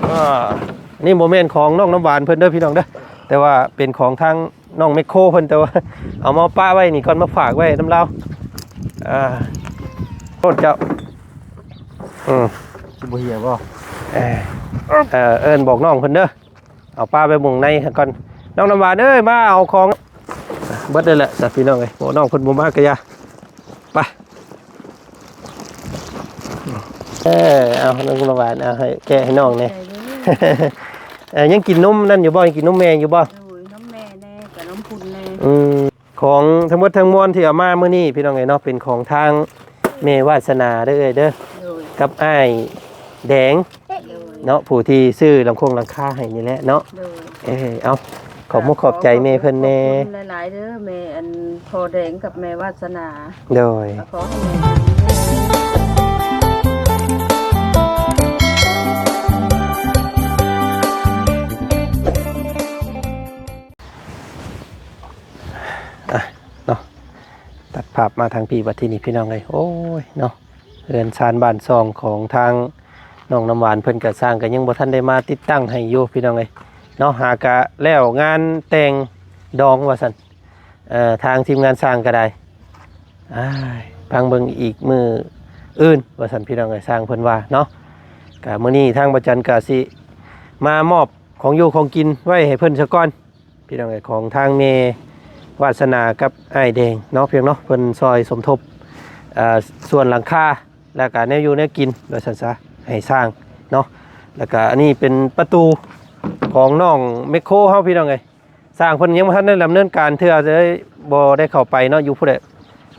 ອ່າ ນີ້ບໍ່ແມ່ນຂອງນ້ອງນ້ຳຫວານເພິ່ນເດີພີ່ນ້ອງເດີ ແຕ່ວ່າເປັນຂອງທາງນ້ອງແມັກໂຄເພິ່ນ ແຕ່ວ່າເອົາມາປະໄວ້ນີ້ກ່ອນ ມາຝາກໄວ້ນຳລາວ. ອ່າ ໂທດເຈົ້າ. ອືມ ຊິບໍ່ເຫຍບໍ່? ເອີ ເອີ ເອີ້ນບອກນ້ອງເພິ່ນເດີ ເອົາປະໄວ້ໝ່ອງໃນຫັ້ນກ່ອນ. ນ້ອງນ້ຳຫວານເອີຍ ມາເອົາຂອງ ເບິດເລີຍແຫຼະ ສະ ພີ່ນ້ອງເອີຍ. ໂອ້ ນ້ອງເພິ່ນບໍ່ມາກະຢ່າ ໄປ. ເອີ ເອົາ ນ້ອງນ້ຳຫວານ ເອົາ ໃຫ້ແກະໃຫ້ນ້ອງແດ່. ເອີ ຍັງກິນນົມນັ້ນຢູ່ບໍ່? ຍັງກິນນົມແມ່ຢູ່ບໍ່? ໂດຍ ນົມແມ່ແດ່ ກັບນົມພຸ້ນແດ່. ອືມ ຂອງທັງໝົດທັງມວນທີ່ເອົາມາມື້ນີ້ ພີ່ນ້ອງເອີຍເນາະ ເປັນຂອງທາງແມ່ວາດສະໜາເດີເອື້ອຍເດີ ໂດຍ ກັບອ້າຍແດງ ໂດຍ ເນາະ ຜູ້ທີ່ຊື້ຫຼັງຄົງຫຼັງຄາໃຫ້ນີ້ແຫຼະເນາະ. ໂດຍ ເອີ ເອົາ ຂອບມຸກຂອບໃຈແມ່ເພິ່ນແດ່ ຂອບຄຸນຫຼາຍໆເດີ ແມ່ ອັນ ພໍ່ແດງກັບແມ່ວາດສະໜາ. ໂດຍ ຂໍໃຫ້ແມ່ ອ່ະ ເນາະ ຕັດພາບມາທາງພີ້ບັດທີນີ້ ພີ່ນ້ອງເອີຍ. ໂອ້ຍ ເນາະ ເຮືອນຊານບ້ານຊ່ອງຂອງທາງນ້ອງນ້ຳຫວານເພິ່ນກະ ຊ່າງກະຍັງບໍ່ທັນໄດ້ມາຕິດຕັ້ງໃຫ້ຢູ່ ພີ່ນ້ອງເອີຍເນາະ. ຫາກະແລ້ວງານແຕ່ງດອງວ່າຊັ້ນ ເອີ ທາງທີມງານຊ່າງກະໄດ້ ອ້າຍ ຟັງເບິ່ງອີກມື້ອື່ນວ່າຊັ້ນ ພີ່ນ້ອງເອີຍ ຊ່າງເພິ່ນວ່າເນາະ. ກະມື້ນີ້ທາງບ່າວຈັນກະຊິມາມອບຂອງຢູ່ຂອງກິນໄວ້ໃຫ້ເພິ່ນຊະກ່ອນ ພີ່ນ້ອງເອີຍ ຂອງທາງແມ່ວາດສະໜາກັບອ້າຍແດງເນາະ ພີ່ນ້ອງເນາະ ເພິ່ນຊ່ອຍສົມທົບ ເອີ ສ່ວນຫຼັງຄາ ແລ້ວກະແນວຢູ່ແນວກິນວ່າຊັ້ນຊະ ໃຫ້ຊ່າງເນາະ. ແລ້ວກະອັນນີ້ເປັນປະຕູຂອງນ້ອງແມັກໂຄເຮົາ ພີ່ນ້ອງເອີຍ ຊ່າງເພິ່ນຍັງບໍ່ທັນໄດ້ດຳເນີນການເທື່ອ ເລີຍບໍ່ໄດ້ເຂົ້າໄປເນາະ ຢູ່ພຸ້ນແຫຼະ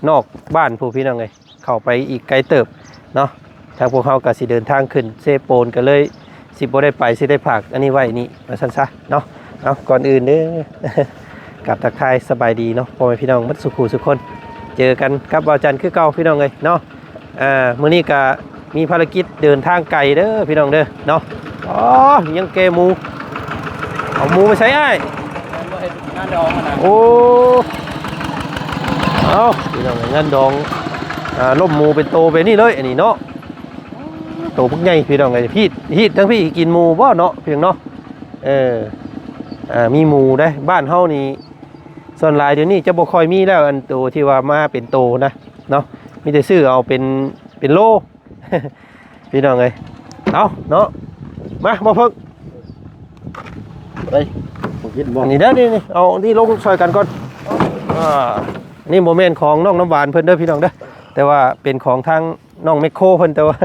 ນອກບ້ານພຸ້ນ ພີ່ນ້ອງເອີຍ ເຂົ້າໄປອີກໄກເຕີບເນາະ. ທາງພວກເຮົາກະຊິເດີນທາງຂຶ້ນເຊໂປນ ກະເລີຍຊິບໍ່ໄດ້ໄປ ຊິໄດ້ຝາກອັນນີ້ໄວ້ນີ້ວ່າຊັ້ນຊະເນາະ. ເອົາ ກ່ອນອື່ນເດີ ກາບທັກທາຍສະບາຍດີເນາະ ພໍ່ແມ່ພີ່ນ້ອງໝົດສູ່ຜູ້ສູ່ຄົນ ເຈີກັນກັບບ່າວຈັນຄືເກົ່າ ພີ່ນ້ອງເອີຍເນາະ. ອ່າ ມື້ນີ້ກະມີພາລະກິດເດີນທາງໄກເດີພີ່ນ້ອງເດີເນາະ. ອໍ ຍັງແກ່ໝູ ເອົາໝູໄປໃສ່ອ້າຍ? ງານດອງຫັ້ນນະ. ໂອ້ ເອົາ ພີ່ນ້ອງເອີຍ ງານດອງ ອ່າ ລົ້ມໝູເປັນໂຕແບບນີ້ເລີຍ ອັນນີ້ເນາະ. ໂຕບັກໃຫຍ່ພີ່ນ້ອງເອີຍ ພີດ ຮີດທາງພີ້ກິນໝູບໍ່ເນາະ ພີ່ນ້ອງເນາະ. ເອີ ອ່າ ມີໝູເດ້ ບ້ານເຮົານີ້ສ່ວນຫຼາຍດຽວນີ້ຈະບໍ່ຄ່ອຍມີແລ້ວ ອັນໂຕທີ່ວ່າມາເປັນໂຕນະເນາະ ມີແຕ່ຊື້ເອົາເປັນ ເປັນໂລ ພີ່ນ້ອງເອີຍ. ເອົາເນາະ ມາ ບໍ່ເພິ່ງ ໄປ ບໍ່ກິນບໍ່? ອັນນີ້ເດີ ນີ້ ນີ້ ເອົານີ້ລົງຊ່ອຍກັນກ່ອນ. ອ່າ ນີ້ບໍ່ແມ່ນຂອງນ້ອງນ້ຳຫວານເພິ່ນເດີພີ່ນ້ອງເດີ ແຕ່ວ່າເປັນຂອງທາງນ້ອງແມັກໂຄເພິ່ນ ແຕ່ວ່າ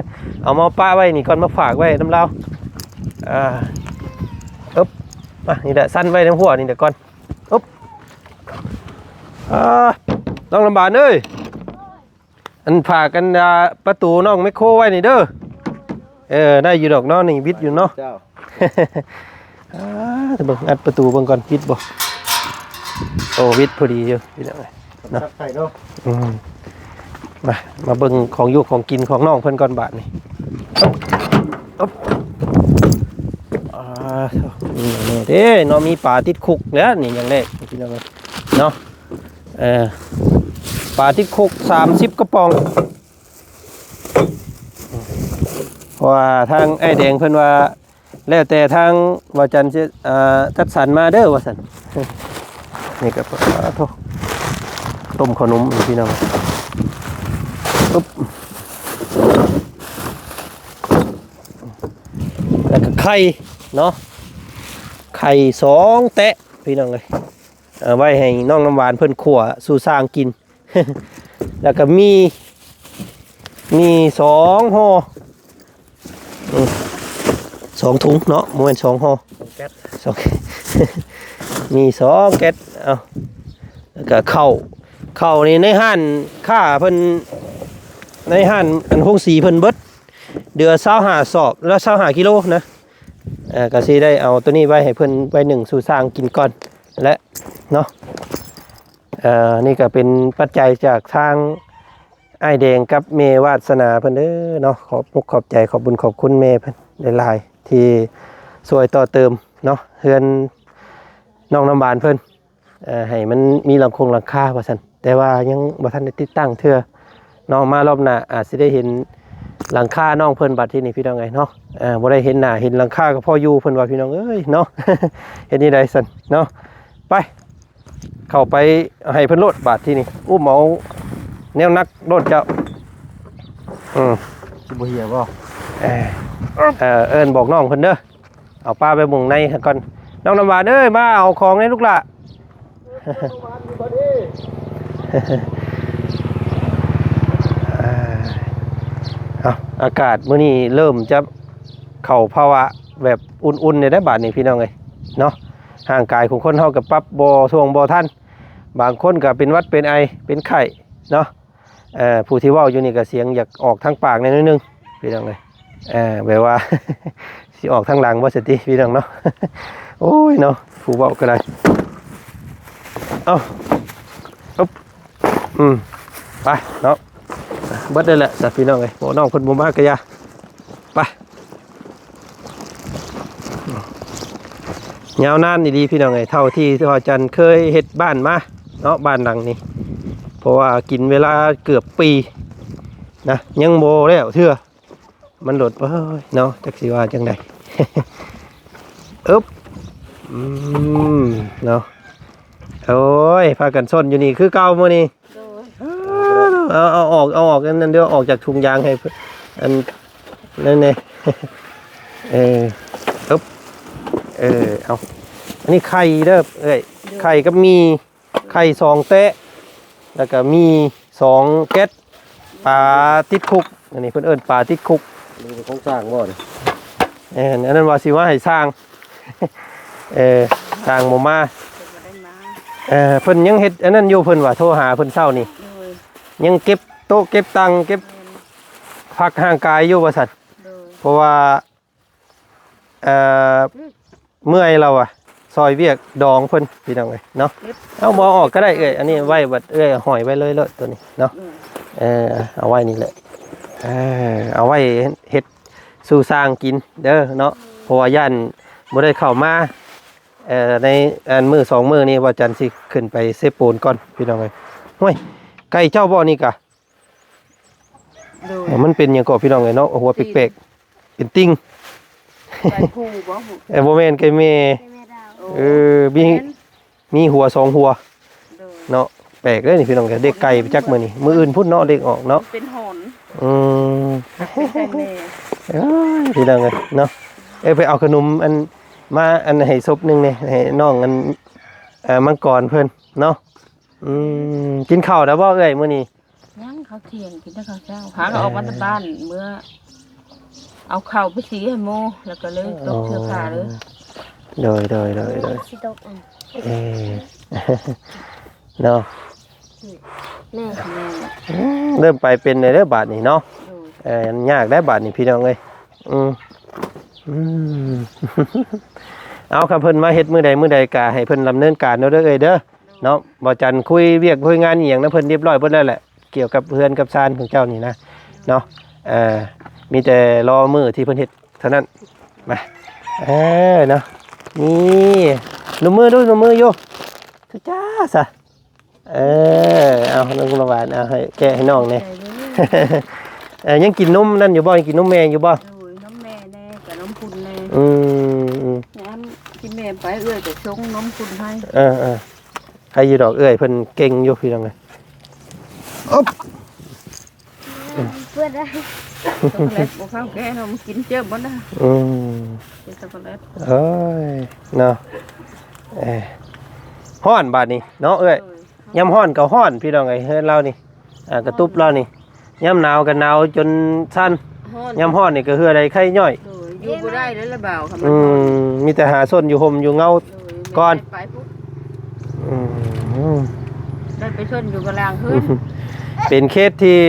ເອົາມາປະໄວ້ນີ້ກ່ອນ ມາຝາກໄວ້ນຳລາວ. ອ່າ ອຶບ ມາ ນີ້ແຫຼະ ຊັ້ນໄວ້ນຳຫົວນີ້ແຫຼະກ່ອນ. ອຶບ ອ່າ ນ້ອງນ້ຳຫວານເອີຍ ອັນຝາກອັນ ອ່າ ປະຕູນ້ອງແມັກໂຄໄວ້ນີ້ເດີ. ເອີ ໄດ້ຢູ່ດອກເນາະ ນີ້ວິດຢູ່ເນາະ. ເຈົ້າ ອ່າ ເບິ່ງ ອັດປະຕູເບິ່ງກ່ອນ ວິດບໍ່? ໂອ້ ວິດພໍດີຢູ່ ວິດເອົາໄວ້ເນາະ. ຈັບໄຂ່ເນາະ. ອືມ ມາ ມາເບິ່ງຂອງຢູ່ຂອງກິນຂອງນ້ອງເພິ່ນກ່ອນບາດນີ້. ອຶບ ອ່າ ນີ້ເດ້ເນາະ ມີປາຕິດຄຸກແລ້ວນີ້ ຢ່າງແລກພີ່ນ້ອງເນາະ. ເອີ ປາຕິດຄຸກສາມສິບກະປ໋ອງ ເພາະວ່າທາງອ້າຍແດງເພິ່ນວ່າ ແລ້ວແຕ່ທາງບ່າວຈັນຊິ ເອີ ຈັດສັນມາເດີວ່າຊັ້ນ. ນີ້ກໍ ໂອ້ ຕົ້ມເຂົ້າໜົມພີ່ນ້ອງ. ອຶບ ແລ້ວກໍໄຂ່ເນາະ ໄຂ່ສອງແຕະພີ່ນ້ອງເອີຍ ເອົາໄວ້ໃຫ້ນ້ອງນ້ຳຫວານເພິ່ນຂົ້ວສູ່ຊ່າງກິນ. ແລ້ວກໍມີ ມີສອງຫໍ່ ອືມ ສອງຖົງເນາະ ບໍ່ແມ່ນສອງຫໍ່ ສອງແກັດ ສອງ ມີສອງແກັດ. ເອົາ ແລ້ວກໍເຂົ້າ ເຂົ້ານີ້ໃນຮ້ານຄ້າເພິ່ນ ໃນຮ້ານອັນໂຮງສີເພິ່ນເບິດເດືອຊາວຫ້າສອບ ລະຊາວຫ້າກິໂລນະ. ເອີ ກໍຊິໄດ້ເອົາໂຕນີ້ໄວ້ໃຫ້ເພິ່ນໄວ້ໜຶ້ງສູ່ຊ່າງກິນກ່ອນແຫຼະເນາະ. ເອີ ນີ້ກໍເປັນປັດໄຈຈາກທາງອ້າຍແດງກັບແມ່ວາດສະໜາເພິ່ນເດີເນາະ. ຂອບມຸກຂອບໃຈ ຂອບບຸນຂອບຄຸນແມ່ເພິ່ນຫຼາຍໆ ທີ່ຊ່ວຍຕໍ່ເຕີມເນາະ ເຮືອນນ້ອງນ້ຳຫວານເພິ່ນ ເອີ ໃຫ້ມັນມີຫຼັງຄົງຫຼັງຄາວ່າຊັ້ນ ແຕ່ວ່າຍັງບໍ່ທັນໄດ້ຕິດຕັ້ງເທື່ອເນາະ. ມາລອບໜ້າອາດຊິໄດ້ເຫັນ ຫຼັງຄານ້ອງເພິ່ນບາດທີນີ້ ພີ່ນ້ອງເອີຍເນາະ. ເອີ ບໍ່ໄດ້ເຫັນໜ້າເຫັນຫຼັງຄາກໍພໍຢູ່ ເພິ່ນວ່າ ພີ່ນ້ອງເອີຍເນາະ. ເຮັດແນວໃດຊັ້ນເນາະ? ໄປ ເຂົ້າໄປໃຫ້ເພິ່ນໂລດບາດທີນີ້ ອຸ້ມເອົາແນວໜັກໂລດເຈົ້າ. ອືມ ຊິບໍ່ເຫຍບໍ່? ເອີ ເອີ ເອີ້ນບອກນ້ອງເພິ່ນເດີ. ເອົາປາໄປໝົງໃນຫັ້ນກ່ອນ. ນ້ອງນ້ຳຫວານເອີຍ ມາເອົາຂອງໃນລູກຫຼ້າ. ເອີ ເອົາ ອາກາດມື້ນີ້ເລີ່ມຈະເຂົ້າພາວະແບບອຸ່ນໆ ແລ້ວເດ້ບາດນີ້ ພີ່ນ້ອງເອີຍເນາະ. ຮ່າງກາຍຂອງຄົນເຮົາກໍປັບບໍ່ຊ່ວງບໍ່ທັນ, ບາງຄົນກໍເປັນຫວັດເປັນໄອເປັນໄຂ້ເນາະ. ເອີ ຜູ້ທີ່ເວົ້າຢູ່ນີ້ກໍສຽງຢາກອອກທາງປາກແດ່ໜ້ອຍໜຶ່ງ ພີ່ນ້ອງເອີຍ. ເອີ ແບບວ່າ ຊິອອກທາງຫຼັງບໍ່ຊັ້ນຕິ ພີ່ນ້ອງເນາະ. ໂອ້ຍເນາະ ຜູ້ເວົ້າກໍໄດ້. ເອົ້າ ອຶບ ອືມ ໄປເນາະ. ເບິດແລ້ວແຫຼະຊັ້ນ ພີ່ນ້ອງເອີຍ. ໂອ້ ນ້ອງເພິ່ນບໍ່ມາກໍຢ່າ ໄປ. ຍາວນານອີ່ຫຼີ ພີ່ນ້ອງເອີຍ ເທົ່າທີ່ບ່າວຈັນເຄີຍເຮັດບ້ານມາເນາະ. ບ້ານຫຼັງນີ້ ເພາະວ່າກິນເວລາເກືອບປີນະ ຍັງບໍ່ແລ້ວເທື່ອ. ມັນໂດດ ໂອ້ຍເນາະ ຈັກຊິວ່າຈັ່ງໃດ. ອຶບ ອືມ ເນາະ. ໂອ້ຍ ພາກັນຊົນຢູ່ນີ້ຄືເກົ່າມື້ນີ້. ໂດຍ ເອົາ ເອົາອອກ ເອົາອອກອັນນັ້ນເດີ ອອກຈາກຖົງຢາງໃຫ້ອັນນັ້ນແດ່. ເອີ ອຶບ ເອີ ເອົາ ອັນນີ້ໄຂ່ເດີເອື້ອຍ. ໂດຍ ໄຂ່ກັບໝີ່ ໄຂ່ສອງແຕະ ແລ້ວກໍໝີ່ສອງແກັດ ປາຕິດຄຸກ. ອັນນີ້ເພິ່ນເອີ້ນປາຕິດຄຸກ. ນີ້ເປັນຂອງຊ່າງບໍ່ນີ້? ແມ່ນ ອັນນັ້ນວ່າຊິວ່າໃຫ້ຊ່າງ ເອີ ຊ່າງບໍ່ມາ. ເອີ ເພິ່ນຍັງເຮັດອັນນັ້ນຢູ່ ເພິ່ນວ່າໂທຫາເພິ່ນເຊົ້ານີ້. ໂດຍ ຍັງເກັບໂຕະເກັບຕັ່ງ ເກັບ ແມ່ນ ພັກຮ່າງກາຍຢູ່ວ່າຊັ້ນ. ໂດຍ ເພາະວ່າ ເອີ ເມື່ອຍລາວວ່າ ຊ່ອຍວຽກດອງເພິ່ນ ພີ່ນ້ອງເອີຍເນາະ. ເກັບ ເອົາບໍ່ອອກກໍໄດ້ເອື້ອຍ ອັນນີ້ໄວ້ບັດເອື້ອຍຫ້ອຍໄວ້ເລີຍໂລດໂຕນີ້ເນາະ. ອືມ ເອີ ເອົາໄວ້ນີ້ແຫຼະ ເອີ ເອົາໄວ້ເຮັດສູ່ຊ່າງກິນເດີເນາະ. ເພາະວ່າຢ້ານບໍ່ໄດ້ເຂົ້າມາ ເອີ ໃນອັນມື້ສອງມື້ນີ້ ບ່າວຈັນຊິຂຶ້ນໄປເຊໂປນກ່ອນ ພີ່ນ້ອງເອີຍ. ຫ້ວຍ ໄກ່ເຈົ້າບໍ່ນີ້ກະ? ໂດຍ ມັນເປັນຫຍັງເກາະ ພີ່ນ້ອງເອີຍເນາະ ຫົວແປກໆ ເປັນຕິ່ງ ໄກ່ຜູ້ບໍ່? ເອີ ບໍ່ແມ່ນ ໄກ່ແມ່. ໄກ່ແມ່ດາວ ໂອ້ ເອີ ມີ ແມ່ນ ມີຫົວສອງຫົວ. ໂດຍ ເນາະ ແປກເດ້ນີ້ ພີ່ນ້ອງເອີຍ. ເດັກໄກ່ໄປຈັກມື້ນີ້ ມື້ອື່ນພຸ້ນເນາະ ເດັກອອກເນາະ. ເປັນຫອນ ອືມ ເປັນໄກ່ແມ່. ເອີຍ ພີ່ນ້ອງເອີຍເນາະ. ເອີ ໄປເອົາຂະໜົມອັນມາອັນໃຫ້ສົບໜຶ່ງແດ່ ໃຫ້ນ້ອງອັນ ເອີ ມັງກອນເພິ່ນເນາະ. ອືມ ກິນເຂົ້າແລ້ວບໍ່ເອື້ອຍມື້ນີ້? ຍັງ ເຂົ້າທ່ຽງກິນແຕ່ເຂົ້າເຊົ້າ ຫາກໍອອກມາແຕ່ ເອີ ບ້ານ ເມືອເອົາເຂົ້າໄປສີໃຫ້ໝູ່ ແລ້ວກໍເລີຍຕົກເສື້ອຜ້າເລີຍ. ອໍ ໂດຍ ໂດຍ ໂດຍ ໂດຍ ຊິຕົກ ເອີ ເນາະ. ແມ່ ແມ່ນແຫຼະ ອືມ ເລີ່ມໄປເປັນແລ້ວເດີບາດນີ້ເນາະ. ໂດຍ ເອີ ຍາກໄດ໋ບາດນີ້ ພີ່ນ້ອງເອີຍ. ອືມ ອືມ ເອົາ ຄັນເພິ່ນມາເຮັດມື້ໃດມື້ໃດ ກະໃຫ້ເພິ່ນດຳເນີນການເນາະເດີເອື້ອຍເດີ. ເນາະ ບ່າວຈັນຄຸຍວຽກຄຸຍງານອີ່ຫຍັງນຳເພິ່ນຮຽບຮ້ອຍເບິດແລ້ວແຫຼະ ກ່ຽວກັບເຮືອນກັບຊານຂອງເຈົ້ານີ້ນະເນາະ. ເອີ ມີແຕ່ລໍມື້ທີ່ເພິ່ນເຮັດເທົ່ານັ້ນ. ມາ ເອີ ເນາະ ນີ້ ໜຸ່ມມືດູ ໜຸ່ມມືຢູ່ ຄືຈ້າຊະ. ເອີ ເອົາ ນ້ອງນ້ຳຫວານ ເອົາ ໃຫ້ແກະໃຫ້ນ້ອງແດ່. ເອີ ຍັງກິນນົມນັ້ນຢູ່ບໍ່? ຍັງກິນນົມແມ່ຢູ່ບໍ່? ໂດຍ ນົມແມ່ແດ່ ກັບນົມພຸ້ນແດ່. ອືມ ອືມ ຍາມທີ່ແມ່ໄປ ເອື້ອຍກໍຊົງນົມພຸ້ນໃຫ້. ເອີ ເອີ ໃຄຢູ່ດອກ ເອື້ອຍເພິ່ນເກັ່ງຢູ່ ພີ່ນ້ອງເອີຍ. ອຶບ ເປີດໄດ້ ຊັອກໂກແລັດບໍ່ເຂົ້າແກ່ເນາະ ມັນກິນເຈີໝົດນະ. ອືມ ກິນຊັອກໂກແລັດ. ເອີຍ ເນາະ ເອີ ຮ້ອນບາດນີ້ເນາະເອື້ອຍ. ໂດຍ ຍາມຮ້ອນກໍຮ້ອນ ພີ່ນ້ອງເອີຍ ເຮືອນລາວນີ້ ອ່າ ກະຕຸບລາວນີ້. ຍາມໜາວກໍໜາວຈົນສັ່ນ ຮ້ອນ ຍາມຮ້ອນນີ້ກໍເຫື່ອໄຫຼໄຂ້ຍ້ອຍ. ໂດຍ ຢູ່ບໍ່ໄດ້ເລີຍລະບ່າວ ຄັນມັນ ອື ຮ້ອນ ມີແຕ່ຫາຊົນຢູ່ຮົ່ມຢູ່ເງົາ ໂດຍ ກ່ອນ ແມ່ນໄປພຸ້ນ. ອື ໄດ້ໄປຊົນຢູ່ກະລາງເຮືອນ. ເປັນເຂດທີ່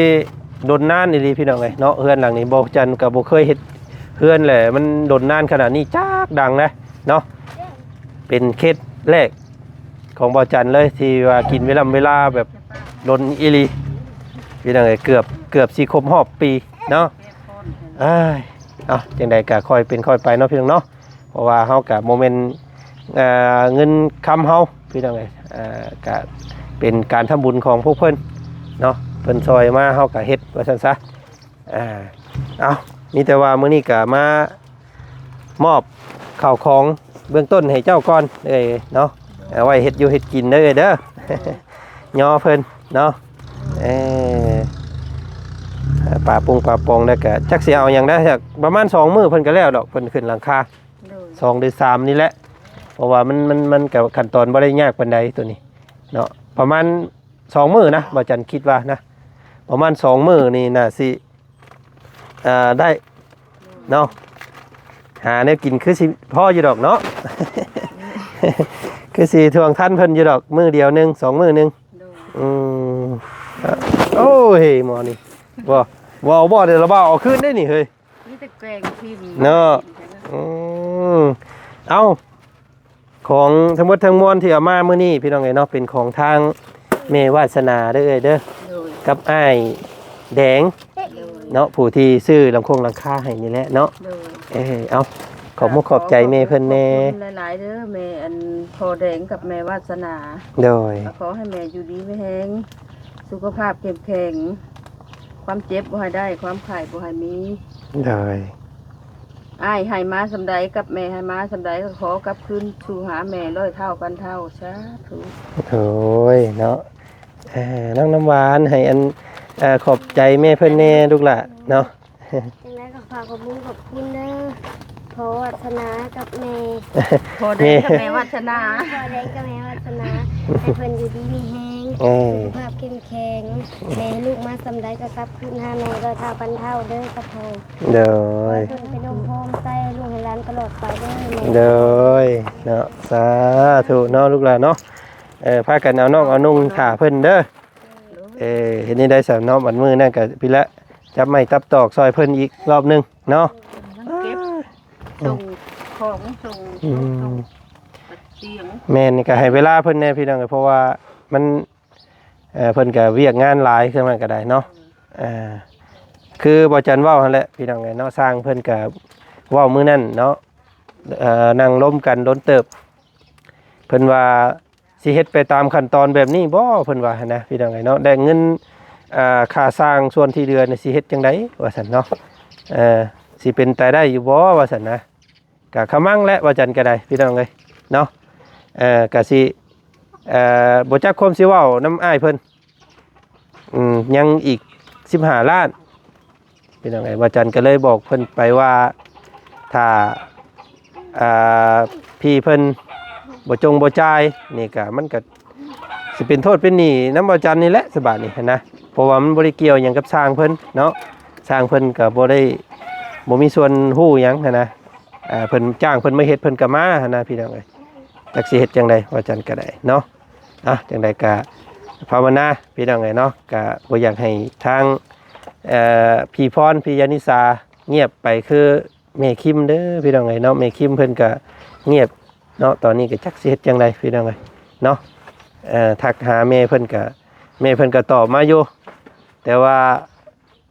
ດົນນານອີ່ຫຼີ ພີ່ນ້ອງເອີຍເນາະ. ເຮືອນຫຼັງນີ້ ບ່າວຈັນກໍບໍ່ເຄີຍເຮັດເຮືອນແຫຼະ ມັນດົນນານຂະໜາດນີ້ຈັກຫຼັງນະເນາະ. ເປັນເຂດແລກ ຂອງບ່າວຈັນເລີຍ ທີ່ວ່າກິນເວລາ ເວລາແບບດົນອີ່ຫຼີ ພີ່ນ້ອງເອີຍ ເກືອບ ເກືອບຊິຄົບຮອບປີເນາະ. ເອີຍ ເອົາ ຈັ່ງໃດກໍຄ່ອຍເປັນຄ່ອຍໄປເນາະ ພີ່ນ້ອງເນາະ. ເພາະວ່າເຮົາກໍບໍ່ແມ່ນ ເອີ ເງິນຄຳເຮົາ ພີ່ນ້ອງເອີຍ ເອີ ກໍເປັນການທຳບຸນຂອງພວກເພິ່ນເນາະ ເພິ່ນຊ່ອຍມາ ເຮົາກໍເຮັດວ່າຊັ້ນຊະ. ອ່າ ເອົາ ມີແຕ່ວ່າມື້ນີ້ກໍມາມອບເຂົ້າຂອງເບື້ອງຕົ້ນໃຫ້ເຈົ້າກ່ອນເອີຍເນາະ ເອົາໄວ້ເຮັດຢູ່ເຮັດກິນເດີເອີຍເດີ ຍໍເພິ່ນເນາະ ເອີ ປາປຸງປາປອງ ແລ້ວກໍຈັກຊິເອົາຫຍັງໄດ້ ປະມານສອງມື້ເພິ່ນກໍແລ້ວດອກ ເພິ່ນຂຶ້ນຫຼັງຄາ ໂດຍ ສອງ ຫຼື ສາມ ນີ້ແຫຼະ ເພາະວ່າມັນ ມັນ ມັນກໍຂັ້ນຕອນບໍ່ໄດ້ຍາກປານໃດໂຕນີ້ເນາະ ປະມານສອງມື້ນະ ບ່າວຈັນຄິດວ່ານະ ປະມານສອງມື້ນີ້ໜ້າຊິ ອ່າ ໄດ້ເນາະ ຫາແນວກິນຄືຊິພໍຢູ່ດອກເນາະ ຄືຊິທວງທັນເພິ່ນຢູ່ດອກ ມື້ດຽວໜຶ່ງ ສອງມື້ໜຶ່ງ ໂດຍ ອືມ ໂອ້ຍ ໝໍນີ້ ບໍ່ ບໍ່ເອົາບໍ່ ດຽວລະບ່າວເອົາຄືນໄດ້ນີ້ເຮີ້ຍ ມີແຕ່ແກງພິມເນາະ ອືມ ເອົ້າ ຂອງທັງໝົດທັງມວນທີ່ເອົາມາມື້ນີ້ ພີ່ນ້ອງເອີຍເນາະ ເປັນຂອງທາງແມ່ວາດສະໜາເດີເອີຍເດີ ໂດຍ ກັບອ້າຍແດງ ໂດຍ ເນາະ ຜູ້ທີ່ຊື້ຫຼັງຄົງຫຼັງຄາໃຫ້ນີ້ແຫຼະເນາະ ໂດຍ ເອີ ເອົາ ຂອບມຸກຂອບໃຈແມ່ເພິ່ນແດ່ ຂອບຄຸນຫຼາຍໆເດີ ແມ່ ອັນ ພໍ່ແດງກັບແມ່ວາດສະໜາ ໂດຍ ກໍຂໍໃຫ້ແມ່ຢູ່ດີມີແຮງ ສຸຂະພາບເຂັ້ມແຂງ ຄວາມເຈັບບໍ່ໃຫ້ໄດ້ ຄວາມໄຂ້ບໍ່ໃຫ້ມີ ໂດຍ ອ້າຍໃຫ້ມາສ່ຳໃດ ກັບແມ່ໃຫ້ມາສ່ຳໃດ ກໍຂໍກັບຄືນສູ່ຫາແມ່ຮ້ອຍເທົ່າພັນເທົ່າ ສາທຸ ໂອ້ຍ ເນາະ ເອີ ນ້ອງນ້ຳຫວານ ໃຫ້ອັນ ເອີ ຂອບໃຈແມ່ເພິ່ນແດ່ລູກຫຼ້າເນາະ ຈັ່ງໃດກໍຝາກຂອບບຸນຂອບຄຸນເດີ ພໍ່ວາດສະໜາກັບແມ່ ພໍ່ແດງກັບແມ່ວາດສະໜາ ພໍ່ແດງກັບແມ່ວາດສະໜາ ໃຫ້ເພິ່ນຢູ່ດີມີແຮງ ເອີ ສຸຂະພາບເຂັ້ມແຂງ ແມ່ໃຫ້ລູກມາສ່ຳໃດກໍກັບຄືນຫາແມ່ຮ້ອຍເທົ່າພັນເທົ່າເດີ ສາທຸ ໂດຍ ຂໍໃຫ້ເພິ່ນເປັນຮົ່ມໂພຮົ່ມໄຊໃຫ້ລູກໃຫ້ຫຼານຕະຫຼອດໄປເດີແມ່ ໂດຍ ເນາະ ສາທຸເນາະ ລູກຫຼ້າເນາະ ເອີ ພາກັນເອົານອກເອົານຸ່ງຖ້າເພິ່ນເດີ ເອີ ເຮັດແນວໃດຊະເນາະ ບັດມື້ນັ້ນກໍພີ້ແຫຼະ ຈັບໄມ້ຕັບຕອກຊ່ອຍເພິ່ນອີກລອບໜຶ່ງເນາະ ເກັບ ສົ່ງຂອງ ສົ່ງ ອືມ ສົ່ງຕຽງ ແມ່ນ ນີ້ກໍໃຫ້ເວລາເພິ່ນແດ່ ພີ່ນ້ອງເອີຍ ເພາະວ່າມັນ ເອີ ເພິ່ນກໍວຽກງານຫຼາຍ ເຄື່ອງນັ້ນກໍໄດ້ເນາະ ເອີ ຄືບ່າວຈັນເວົ້າຫັ້ນແຫຼະ ພີ່ນ້ອງເອີຍເນາະ ຊ່າງເພິ່ນກໍເວົ້າມື້ນັ້ນເນາະ ເອີ ນັ່ງລົມກັນດົນເຕີບ ເພິ່ນວ່າ ຊິເຮັດໄປຕາມຂັ້ນຕອນແບບນີ້ບໍ່ ເພິ່ນວ່າຫັ້ນນະ ພີ່ນ້ອງເອີຍເນາະ ແລະເງິນ ເອີ ຄ່າສ້າງສ່ວນທີ່ເຫຼືອນີ້ຊິເຮັດຈັ່ງໃດ ວ່າຊັ້ນເນາະ ເອີ ຊິເປັນໄປໄດ້ຢູ່ບໍ່ ວ່າຊັ້ນນະ ກະຂະມັງແຫຼະ ວ່າຈັ່ງໃດກໍໄດ້ ພີ່ນ້ອງເອີຍເນາະ ເອີ ກະຊິ ເອີ ບໍ່ຈັກຄວາມຊິເວົ້ານຳອ້າຍເພິ່ນ ອືມ ຍັງອີກສິບຫ້າລ້ານ ພີ່ນ້ອງເອີຍ ວ່າຈັນກໍເລີຍບອກເພິ່ນໄປວ່າ ຖ້າ ອ່າ ພີ່ເພິ່ນບໍ່ຈົ່ງບໍ່ຈ່າຍນີ້ກະ ມັນກະຊິເປັນໂທດເປັນໜີ້ນຳວ່າຈັນນີ້ແຫຼະ ສະບາດນີ້ຫັ້ນນະ ເພາະວ່າມັນບໍ່ໄດ້ກ່ຽວຫຍັງກັບຊ່າງເພິ່ນເນາະ ຊ່າງເພິ່ນກະບໍ່ໄດ້ ບໍ່ມີສ່ວນຮູ້ຫຍັງຫັ້ນນະ ອ່າ ເພິ່ນຈ້າງເພິ່ນມາເຮັດ ເພິ່ນກະມາຫັ້ນນະ ພີ່ນ້ອງເອີຍ ຈັກຊິເຮັດຈັ່ງໃດ ວ່າຈັນກະໄດ້ເນາະ ອ່ະ ຈັ່ງໃດກະພາວະນາ ພີ່ນ້ອງເອີຍເນາະ ກະບໍ່ຢາກໃຫ້ທາງ ເອີ ພີ່ພອນ ພີ່ຍານິສາ ງຽບໄປຄືແມ່ຄິມເດີ ພີ່ນ້ອງເອີຍເນາະ ແມ່ຄິມເພິ່ນກະງຽບເນາະ ຕອນນີ້ກະຈັກຊິເຮັດຈັ່ງໃດ ພີ່ນ້ອງເອີຍເນາະ ເອີ ທັກຫາແມ່ເພິ່ນກະ ແມ່ເພິ່ນກະຕອບມາຢູ່ ແຕ່ວ່າ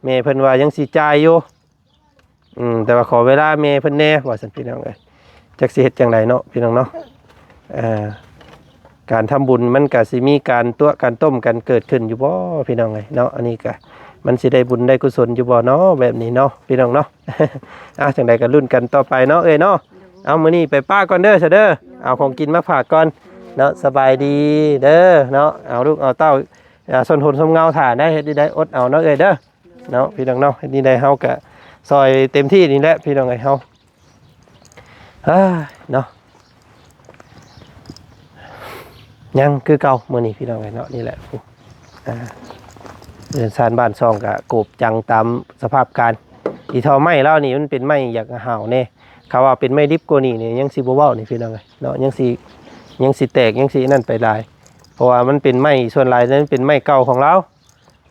ແມ່ເພິ່ນວ່າຍັງຊິຈ່າຍຢູ່ ອືມ ແຕ່ວ່າຂໍເວລາແມ່ເພິ່ນແດ່ ວ່າຊັ້ນ ພີ່ນ້ອງເອີຍ ຈັກຊິເຮັດຈັ່ງໃດເນາະ ພີ່ນ້ອງເນາະ ເອີ ການທຳບຸນມັນກະຊິມີການຕົວະການຕົ້ມກັນເກີດຂຶ້ນຢູ່ບໍ່ ພີ່ນ້ອງເອີຍເນາະ ອັນນີ້ກະມັນຊິໄດ້ບຸນໄດ້ກຸສົນຢູ່ບໍ່ເນາະ ແບບນີ້ເນາະ ພີ່ນ້ອງເນາະ ອ່າ ຈັ່ງໃດກະລຸ້ນກັນຕໍ່ໄປເນາະ ເອີຍເນາະ ເອົາ ມື້ນີ້ໄປປະກ່ອນເດີ ຊະເດີ ເອົາຂອງກິນມາຝາກກ່ອນເນາະ ສະບາຍດີເດີເນາະ ເອົາລູກເອົາເຕົ້າ ອ່າ ຊົນຫົນຊົມເງົາຖ້າໄດ້ ເຮັດໄດ້ອົດເອົາເນາະ ເອີຍເດີ ເນາະ ພີ່ນ້ອງເນາະ ເຮັດນີ້ໄດ້ ເຮົາກະຊ່ອຍເຕັມທີ່ນີ້ແຫຼະ ພີ່ນ້ອງເອີຍ ເຮົາ ເອີ ເນາະ ຍັງຄືເກົ່າມື້ນີ້ ພີ່ນ້ອງເອີຍເນາະ ນີ້ແຫຼະ ອ່າ ເຮືອນຊານບ້ານຊ່ອງກະໂກບຈັງຕາມສະພາບການ ອີທໍ່ໄມ້ລາວນີ້ມັນເປັນໄມ້ຢາກຫາວແດ່ ຖ້າວ່າເປັນໄມ້ດິບກວ່ານີ້ນີ້ ຍັງຊິບໍ່ເວົ້ານີ້ ພີ່ນ້ອງເອີຍເນາະ ຍັງຊິ ຍັງຊິແຕກ ຍັງຊິນັ້ນໄປຫຼາຍ ເພາະວ່າມັນເປັນໄມ້ ສ່ວນຫຼາຍມັນເປັນໄມ້ເກົ່າຂອງລາວ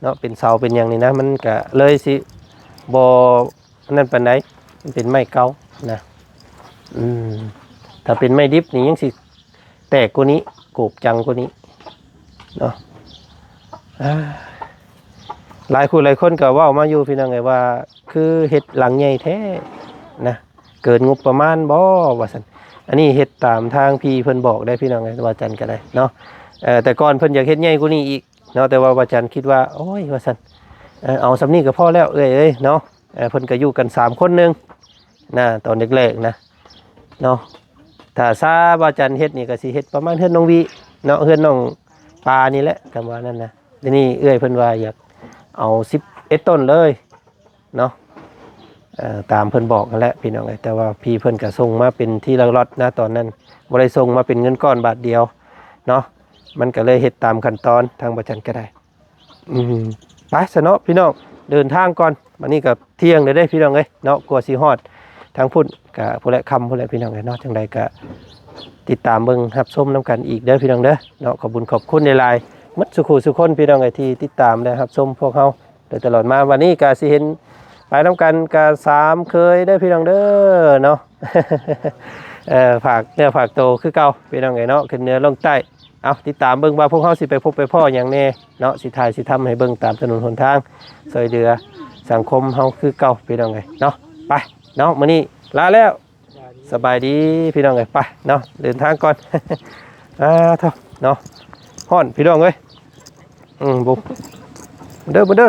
ເນາະ ເປັນເສົາເປັນຫຍັງນີ້ນະ ມັນກະເລີຍຊິບໍ່ອັນນັ້ນປານໃດ ມັນເປັນໄມ້ເກົ່ານະ ອືມ ຖ້າເປັນໄມ້ດິບນີ້ຍັງຊິແຕກກວ່ານີ້ ໂກບຈັງກວ່ານີ້ເນາະ ອ່າ ຫຼາຍຜູ້ຫຼາຍຄົນກໍເວົ້າມາຢູ່ ພີ່ນ້ອງເອີຍ ວ່າຄືເຮັດຫຼັງໃຫຍ່ແທ້ນະ ເກີນງົບປະມານບໍ່ ວ່າຊັ້ນ ອັນນີ້ເຮັດຕາມທາງພີ່ເພິ່ນບອກໄດ້ ພີ່ນ້ອງເອີຍ ວ່າຈັ່ງໃດກໍໄດ້ເນາະ ເອີ ແຕ່ກ່ອນເພິ່ນຢາກເຮັດໃຫຍ່ກວ່ານີ້ອີກ ເນາະ ແຕ່ວ່າ ວ່າຈັນຄິດວ່າ ໂອ້ຍ ວ່າຊັ້ນ ເອີ ເອົາສ່ຳນີ້ກໍພໍແລ້ວເອື້ອຍເອີຍເນາະ ເອີ ເພິ່ນກໍຢູ່ກັນສາມຄົນໜຶ່ງນະ ຕອນແລກໆນະເນາະ. ຖ້າຊາບ່າວຈັນເຮັດນີ້ກໍຊິເຮັດປະມານເຮືອນນ້ອງວິເນາະ ເຮືອນນ້ອງປານີ້ແຫຼະ ຄຳວ່ານັ້ນນະ. ດຽວນີ້ເອື້ອຍເພິ່ນວ່າຢາກເອົາສິບເອັດຕົ້ນເລີຍ ເນາະ ເອີ ຕາມເພິ່ນບອກຫັ້ນແຫຼະພີ່ນ້ອງເອີຍ. ແຕ່ວ່າພີ່ເພິ່ນກໍສົ່ງມາເປັນທີລະລັອດນະ ຕອນນັ້ນບໍ່ໄດ້ສົ່ງມາເປັນເງິນກ້ອນບາດດຽວເນາະ ມັນກໍເລີຍເຮັດຕາມຂັ້ນຕອນ ທາງບ່າວຈັນກໍໄດ້. ອືມ ໄປຊະເນາະພີ່ນ້ອງ ເດີນທາງກ່ອນ. ບັດນີ້ກໍທ່ຽງແລ້ວເດ້ພີ່ນ້ອງເອີຍເນາະ ກວ່າຊິຮອດທາງພຸ້ນ ກໍພຸ້ນແຫຼະ ຄ່ຳພຸ້ນແຫຼະພີ່ນ້ອງເອີຍເນາະ. ຈັ່ງໃດກໍຕິດຕາມເບິ່ງຮັບຊົມນຳກັນອີກເດີພີ່ນ້ອງເດີເນາະ. ຂອບບຸນຂອບຄຸນຫຼາຍໆໝົດສູ່ຄູ່ສູ່ຄົນພີ່ນ້ອງເອີຍ ທີ່ຕິດຕາມ ແລະ ຮັບຊົມພວກເຮົາ ໂດຍຕະຫຼອດມາ. ວັນນີ້ກະຊິເຫັນໄປນຳກັນກະສາມເຄີຍເດີພີ່ນ້ອງເດີເນາະ. ເອີ ຝາກເນື້ອຝາກໂຕຄືເກົ່າພີ່ນ້ອງເອີຍເນາະ ຂຶ້ນເໜືອລົງໃຕ້. ເອົາ ຕິດຕາມເບິ່ງວ່າພວກເຮົາຊິໄປພົບໄປພໍ້ຫຍັງແດ່ເນາະ ຊິຖ່າຍຊິທຳໃຫ້ເບິ່ງຕາມຖະໜົນຫົນທາງ ຊ່ວຍເຫຼືອສັງຄົມເຮົາຄືເກົ່າພີ່ນ້ອງເອີຍເນາະ. ໄປເນາະ ມື້ນີ້ລາແລ້ວ. ສະບາຍດີພີ່ນ້ອງເອີຍ ໄປເນາະ ເດີນທາງກ່ອນ. ອ່າ ເນາະ ຮ້ອນພີ່ນ້ອງເອີຍ. ອືມ ບໍ່ ເດີ ບໍ່ເດີ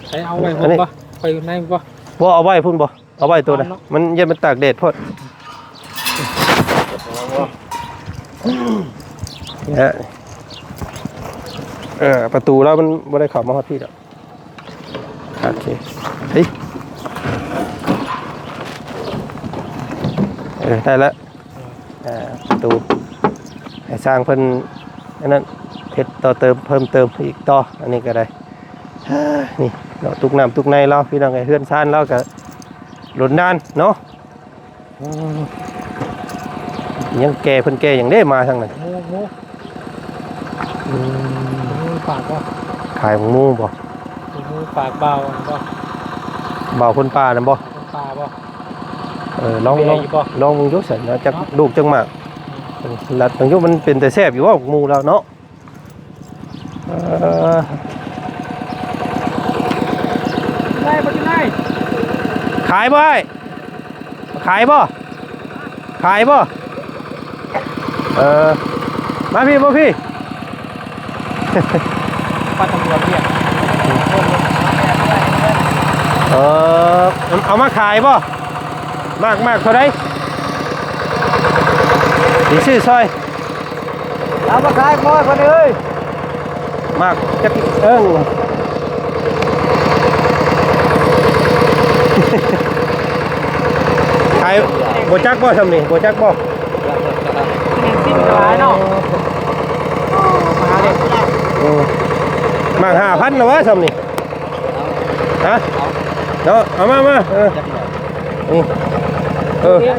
ໃຊ້ເອົາໄວ້ ອັນນີ້ ບໍ່ ໄປໃນບໍ່ ບໍ່ ເອົາໄວ້ພຸ້ນບໍ່ ເອົາໄວ້ໂຕນະ ເອົາເນາະ ມັນຢ້ານມັນຕາກແດດໂພດ. ເອີ ເອີ ປະຕູລາວມັນບໍ່ໄດ້ເຂົ້າມາຮອດພີ້ດອກ. ໂອເຄ ເຮີ້ຍ ເອີ ໄດ້ລະ ອ່າ ປະຕູ ໃຫ້ຊ່າງເພິ່ນອັນນັ້ນ ເຮັດຕໍ່ເຕີມ ເພີ່ມເຕີມອີກຕໍ່. ອັນນີ້ກໍໄດ້ ນີ້ເນາະ ຕຸກນ້ຳຕຸກໃນລາວ ພີ່ນ້ອງເອີຍ ເຮືອນຊານລາວກໍດົນນານເນາະ. ຍັງແກ່ ເພິ່ນແກ່ຫຍັງເດ້ມາທາງນັ້ນ ໝູ ໝູ ອືມ ໝູຝາກບໍ່ ຂາຍໝູບໍ່ ໝູຝາກບ່າວຫັ້ນບໍ່ ບ່າວຄົນປ່ານັ້ນບໍ່ ຄົນປ່າບໍ່ ເອີ ລອງ ລອງ ລອງເບິ່ງຢູ່ຊັ້ນນະ ຈັກລູກຈັກໝາກ ອືມ ລັດເບິ່ງຢູ່ ມັນເປັນຕາແຊບຢູ່ບໍ່ໝູລາວເນາະ. ເອີ ໄດ້ບໍ່ ກິນໄດ້ ຂາຍບໍ່ອ້າຍ ຂາຍບໍ່ ຂາຍບໍ່ ເອີ ມາພີ້ ມາພີ້ ປາຕຳຫຼວດວຽກ ເອີ ເອົາມາຂາຍບໍ່ ໝາກ ໝາກເທົ່າໃດ ຊິຊື້ຊ່ອຍ. ເອົາມາຂາຍບໍ່ ພໍ່ເອີຍ ໝາກຈັກເອີງ ຂາຍ ບໍ່ຈັກບໍ່ຊ່ຳນີ້ ບໍ່ຈັກບໍ່ ຍັງສິ້ນຫຼາຍເນາະ ມາເລັກ ເອີ ໝາກຫ້າພັນລະວະຊ່ຳນີ້ ຮະ ເນາະ ເອົາມາ ມາ ເອີ ນີ້ ເອີ ເອີ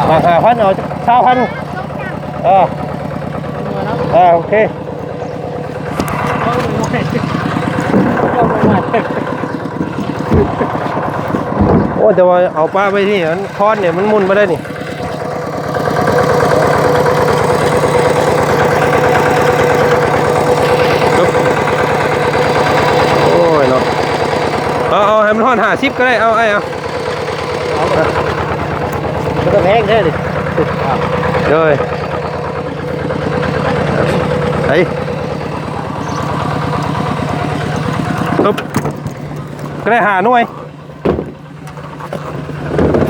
ມາຫ້າພັນ ເອົາຊາວພັນ ເອີ ເອີ ໂອເຄ ໂອ້ ແຕ່ວ່າເອົາປະໄວ້ນີ້ ມັນຄອນນີ້ ມັນໝຸ່ນບໍ່ໄດ້ນີ້. ໂອ້ຍເນາະ ເອົາ ເອົາໃຫ້ມັນຮອດຫ້າສິບກໍໄດ້ ເອົາ ອ້າຍ ເອົາ ບໍ່ຕ້ອງແຮງແທ້ນີ້ ໂດຍ ໄປ ປຶບ ກໍໄດ້ຫ້າໜ່ວຍ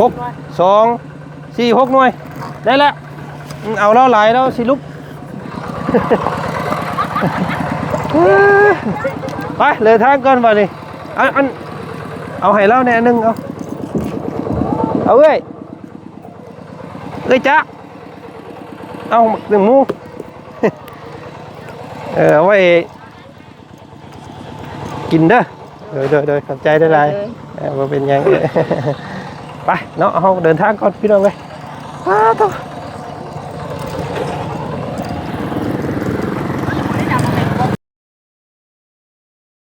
ຫົກ ສອງ ສີ່ ຫົກໜ່ວຍ ໄດ້ລະ ເອົາລາວຫຼາຍ ລາວຊິລຸກ ໄປ ເດີນທາງກ່ອນບາດນີ້ ອັນ ອັນ ເອົາໃຫ້ລາວແດ່ອັນໜຶ່ງ ເອົາ ເອົາເອື້ອຍ ເອື້ອຍຈະ ເອົາໝາກໜຶ່ງໝູ ເອີ ເອົາໄວ້ ກິນເດີ ໂດຍ ໂດຍ ໂດຍ ຂອບໃຈຫຼາຍໆ ເອີ ບໍ່ເປັນຫຍັງ ໄປເນາະ ເຮົາເດີນທາງກ່ອນພີ່ນ້ອງເອີຍ ປາໂທ້